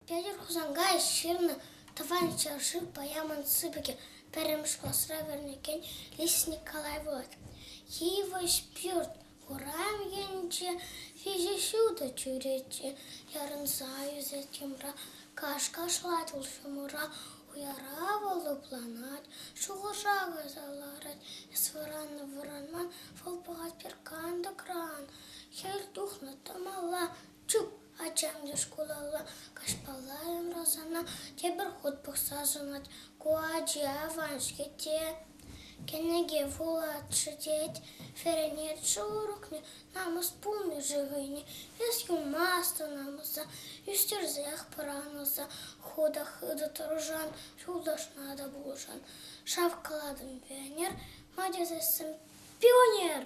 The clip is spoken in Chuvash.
Петӗр Хусанкай ҫырнӑ «Тӑван ҫӗршыв» поэмӑн сыпӑкӗ пӗрремӗш класра вӗренекен Лидия Николаева вулать. Йывӑҫ пӳрт урам енче виҫӗ ҫутӑ чӳрече ярӑнса ӳсет йӑмра, каш-кашлать вӑл ҫумӑра, уяра вӑл лӑпланать, шухӑша кайса ларать, эс вӑраннӑ-вӑранман, вӑл пӑхать пӗр кантӑкран, хӗл тухнӑ тӑмалла, чуп! Ачам те шкулалла каҫпала йӑмрасана тепӗр хут пӑхса сӑнать. Ку ачи аван-ҫке те. Кӗнеке вулать-ши тет, вӗренет-ши урокне, намӑс пулмӗ-ши хӑйне, эс юлмастӑн намӑса, ӳстерсех пӑранӑса, ху та хытӑ тӑрӑшан, юлташна та пулӑшан. Шав калатӑн пионер, ма тесессӗн пионер!